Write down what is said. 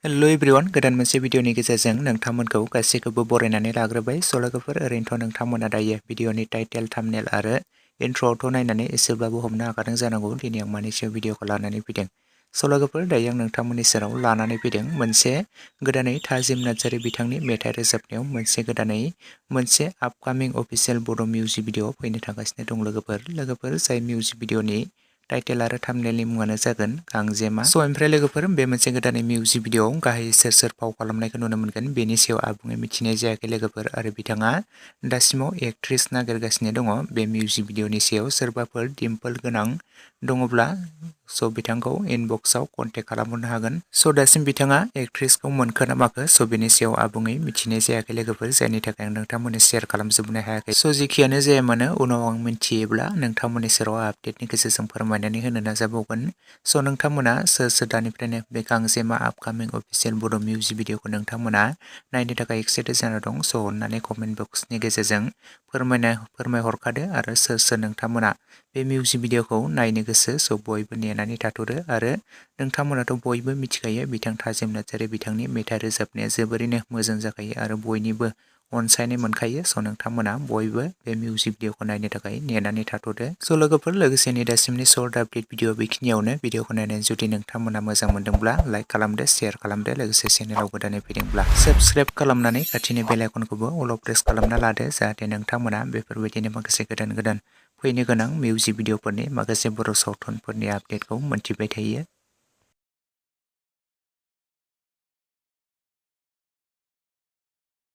Hello everyone गोदान मोनसे भिडिअनि गेजेरजों नोंथांमोनखौ गासैखौबो बरायनानै लाग्रोबाय लोगोफोर ओरैनोथ' नोंथांमोना दायो भिडिअनि टाइटेल थाम्बनेल आरो इन्ट्र'आवथ' नायनानै एसेब्लाबो हमनो हाखादों जानांगौ दिनै आं मानि सायाव भिडिअखौ लानानै फैदों। लोगोफोर दायो आं नोंथांमोननि सेराव लानानै फैदों मोनसे गोदानै थाजिम नार्जारी बिथांनि मेथाइ रोजाबनायाव मोनसे आपकामिं अफिशियेल बड' मिउजिक भिडिअ फैनो थांगासिनो दं लोगोफोर जाय मिउजिक भिडिअनि टाइटेल आरो थाम्बनेलनि मुङानो जागोन गांजेमा। ओमफ्राय लोगोफोर बे मोनसे गोदानै मिउजिक भिडिअ गाहाय सोर फाव खालामनायखौ नुनो मोनगोन बेनि सायाव आबुङै मिथिनाय जायाखै लोगोफोर आरो बिथाङा दासिमाव एक्ट्रेस नागिरगासिनो दङ। बे मिउजिक भिडिअनि सायाव सोरबाफोर डिम्पल गोनां दङब्ला बिथांखौ इनबक्सआव कन्टेक्ट खालामहरनो हागोन। दासिम बिथाङा एक्ट्रेसखौ मोनखो ना माखो बेनि सायाव आबुङै मिथिनाय जायाखै लोगोफोर जायनि थाखाय आं नोंथांमोननो शेयार खालामजोबनो हायाखै। जेखियानो जाया मानो उनाव आं मिथियोब्ला नोंथांमोननि सेराव आपडेटनि गेजेरजों फोरमायनानै होनो नाजाबावगोन। नोंथांमोना सोर दानिफ्रायनो बे गांजेमा आपकामिं अफिशियेल बड' मिउजिक भिडिअखौ नोंथांमोना नायनो थाखाय एक्साइटेड जाना दं अननानै कमेन्ट बक्सनि गेजेरजों फोरमायहरखादो आरो सोर नोंथांमोना बे मिउजिक भिडिअखौ नायनो गोसो बयबो नेनानै थाथ'दो आरो नोंथांमोनाथ' बयबो मिथिखायो बिथां थाजिम नार्जारी बिथांनि मेथाइ रोजाबनाया जोबोरैनो मोजां जाखायो आरो बयनिबो अनसायनाय मोनखायो। नोंथांमोना बयबो बे मिउजिक भिडिअखौ नायनो थाखाय नेनानै थाथ'दो। लोगोफोर लोगोसेनि दासिमनि सर्ट आपडेट भिडिअ बेखिनियावनो भिडिअखौ नायनानै जुदि नोंथांमोना मोजां मोनदोंब्ला लाइक खालामदो शेयार खालामदो लोगोसे चेनेलाव गोदानै फैदोंब्ला साबस्क्राइब खालामनानै खाथिनि बेल आइकनखौबो अल प्रेस खालामना लादो जाहाथे नोंथांमोना बेफोरबायदिनो माखासे गोदान फैनो गोनां मिउजिक भिडिअफोरनि माखासे बर' सावथुनफोरनि आपडेटखौ मोनथिबाय थायो।